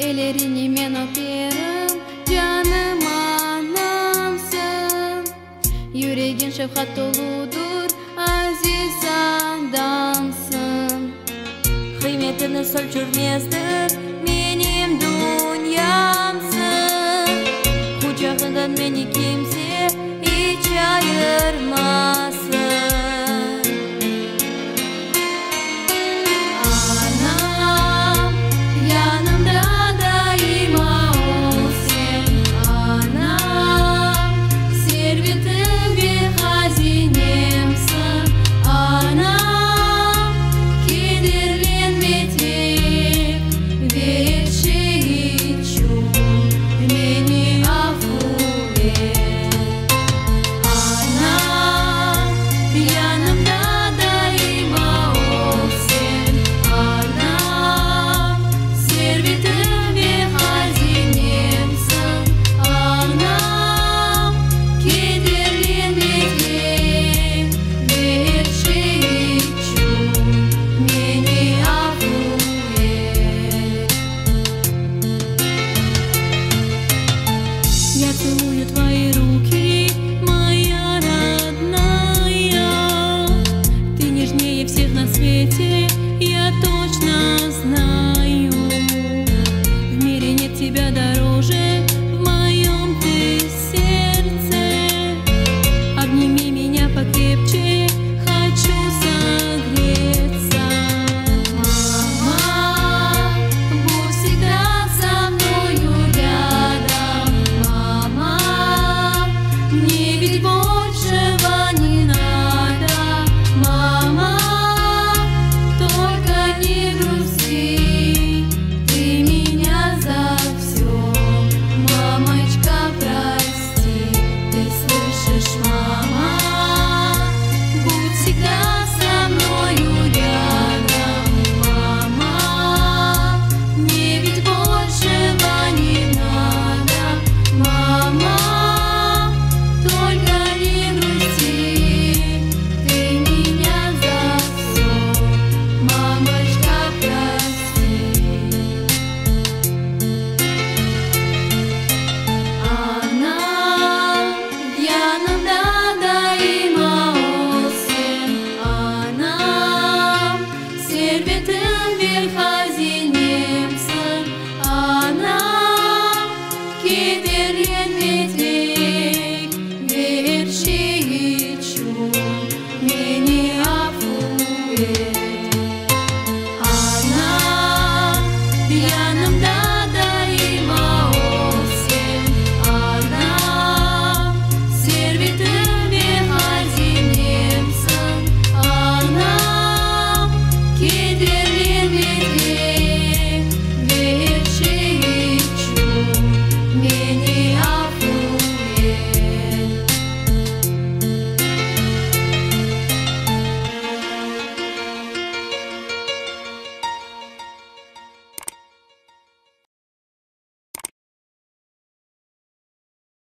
Ellerini men öperim, canım anamsıñ. Yüregiñ şefqat toludır, aziz adamsıñ. Qıymetini ölçülmezdir, menim dünyamsıñ. Quçağından meni kimse iç ayırmasın. Anam, yanımda daima ol sen. Anam, servetim ve hazinemsiñ. Anam, kederlenme tek, ve er şey içün meni afu et. Anam, yanımda daima ol sen. Anam, servetim ve hazinemsiñ. Anam, kederlenme tek, ve er şey içün meni afu et. Я целую твои руки, моя родная. Ты нежнее всех на свете, я точно знаю. В мире нет тебя дороже, в моем ты сердце. Обними меня покрепче, хочу согреться. Мама, будь всегда со мною рядом. Мама, мне ведь большего не надо. Мама, только не грусти, ты меня за все, мамочка, прости. Ты слышишь, мама, будь всегда со мною рядом. Мама, мне ведь большего не надо. Мама, только не грусти, ты меня за все, мамочка, прости. Anam, yanımda daima ol sen. Anam, servetim ve hazinemsiñ. Anam, kederlenme tek, ve er şey içün meni afu et.